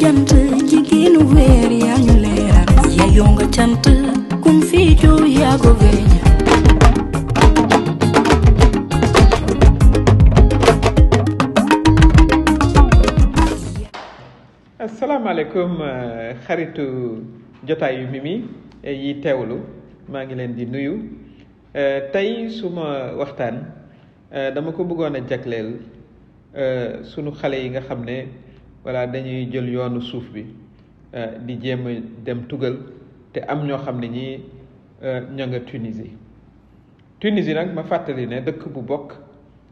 jant jigéenu weer yaa ñu leeral yeyoo nga cant kun fii joo yaa ko weeña asalaamaaleykum xaritu jotaayu Mimi yi teewlu maa ngi leen di nuyu tey suma waxtaan dama ko bëggoon a jagleel sunu xale yi nga xam ne voilà dañuy jël yoonu suuf bi di jéem a dem tugal te am ñoo xam ne ñi ña nga Tunisie nag ma fàttali ne dëkk bu bokk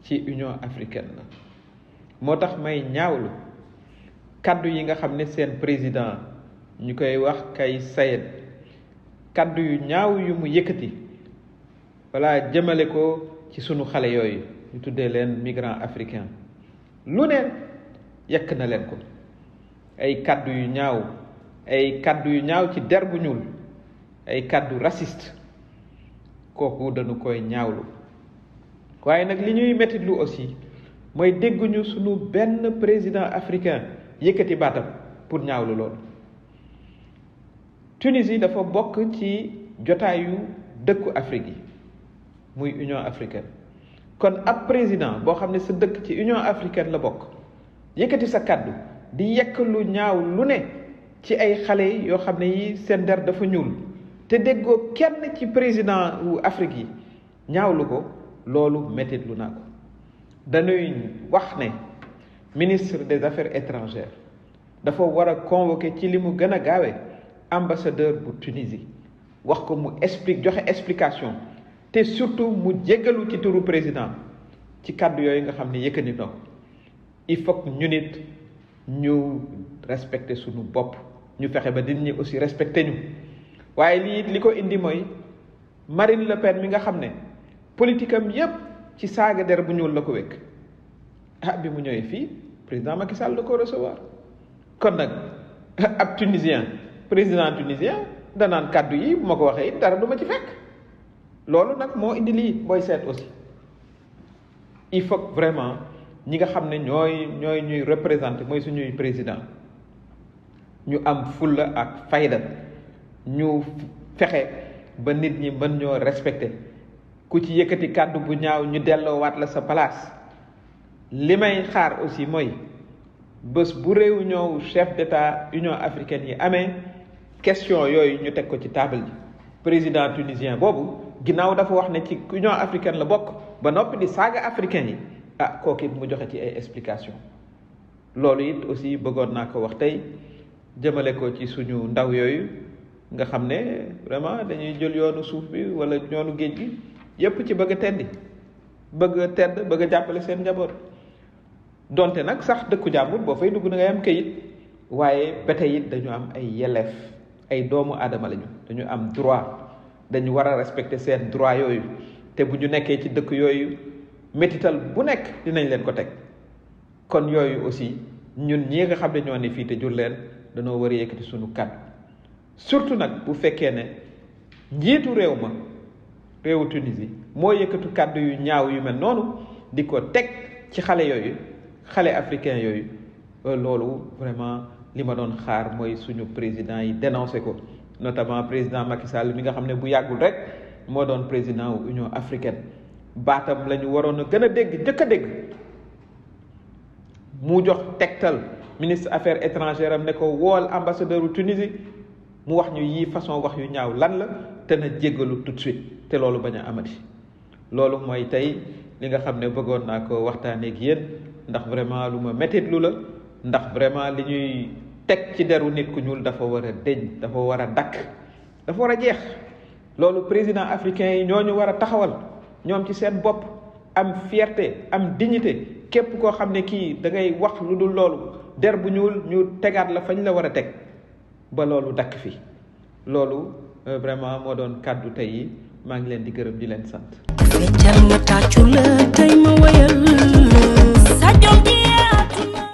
ci Union africaine la moo tax may ñaawlu kaddu yi nga xam ne seen président ñu koy wax Kais Saied kaddu yu ñaaw yu mu yëkkati voilà jëmale ko ci sunu xale yooyu ñu tuddee leen migrants africains lu ne yekk na leen ko ay kaddu yu ñaaw ci der bu ñuul ay kaddu raciste kooku dañu koy ñaawlu waaye nag li ñuy mettitlu aussi mooy dégguñu sunu benn président africain yëkkati baatam pour ñaawlu loolu Tunisie dafa bokk ci jotaayu dëkku Afrique yi muy Union africaine kon ab président boo xam ne sa dëkk ci Union africaine la bokk yëkkati sa kàddu di yekk lu ñaaw lu ne ci ay xale yoo xam ne yi seen der dafa ñuul te déggoo kenn ci président wu Afrique yi ñaawlu ko loolu mettit lu naa ko dañuy wax ne ministre des affaires étrangères dafa war a convoquer ci li mu gën a gaawee ambassadeur bu Tunisie wax ko mu joxe explication te surtout mu jéggalu ci turu président ci kàddu yooyu nga xam ne yëkkati na ko il faut que ñu nit ñu respecter suñu bopp ñu fexe ba nit ñi aussi respecter ñu waaye lii li ko indi mooy Marine Le Pen mi nga xam ne politique am yépp ci saaga der bu ñuul la ko wekk bi mu ñëwee fii président Macky Sall da ko recevoir kon nag ab président tunisien danaan kàddu yi bu ma ko waxee it dara du ma ci fekk loolu nag moo indi lii booy seet aussi il faut vraiment ñi nga xam ne ñooy ñuy représenter mooy suñuy président ñu am fulla ak fayda ñu fexe ba nit ñi mën ñoo respecter ku ci yëkkati kàddu bu ñaaw ñu delloowaat la sa place li may xaar aussi mooy bés bu réunion chef d'état Union africaine yi amee question yooyu ñu teg ko ci table ji président tunisien boobu ginnaaw dafa wax ne ci Union africaine la bokk ba noppi di saaga africain yi kooku it mu joxe ci ay explication loolu it aussi bëggoon naa ko wax tey jëmale ko ci suñu ndaw yooyu nga xam ne vraiment dañuy jël yoonu suuf bi wala yoonu géej gi yépp ci bëgg a teddi bëgg a jàppale seen njaboot donte nag sax dëkku jàmbur boo fay dugg na ngay am kayit waaye ba tey it dañu am ay yelleef ay doomu aadama lañu dañu am droit dañu war a respecter seen droit yooyu te bu ñu nekkee ci dëkk yooyu métital bu nekk dinañ leen ko teg kon yooyu aussi ñun ñi nga xam ne ñoo ne fii te jur leen dañoo war a yëkkati suñu kàddu surtout nag bu fekkee ne njiitu réewu Tunisie moo yëkkatu kàddu yu ñaaw yu mel noonu di ko teg ci xale africain yooyu loolu vraiment li ma doon xaar mooy suñu président yi dénoncé ko notamment président Macky Sall mi nga xam ne bu yàggul rek moo doon président wu Union africaine baatam la ñu waroon a gën a njëkk a dégg mu jox tegtal ministre affaires étrangères am ne ko wool ambassadeur u Tunisie mu wax ñu yii façon wax yu ñaaw lan la te na jéggalu tout de suite te loolu bañ a amati loolu mooy tey li nga xam ne bëggoon naa ko waxtaanee ak yéen ndax vraiment lu ma mettit lu la ndax vraiment li ñuy teg ci deru nit ku ñuul dafa war a deñ dafa war a dakk dafa war a jeex loolu président africain yi ñooñu war a taxawal ñoom ci seen bopp am fierté am dignité képp koo xam ne kii da ngay wax lu dul loolu der bu ñuul ñu tegaat la fañ la war a teg ba loolu dakk fi loolu vraiment moo doon kàddu tey yi maa ngi leen di gërëm di leen sant. feccal ma tàccu la tey ma wayal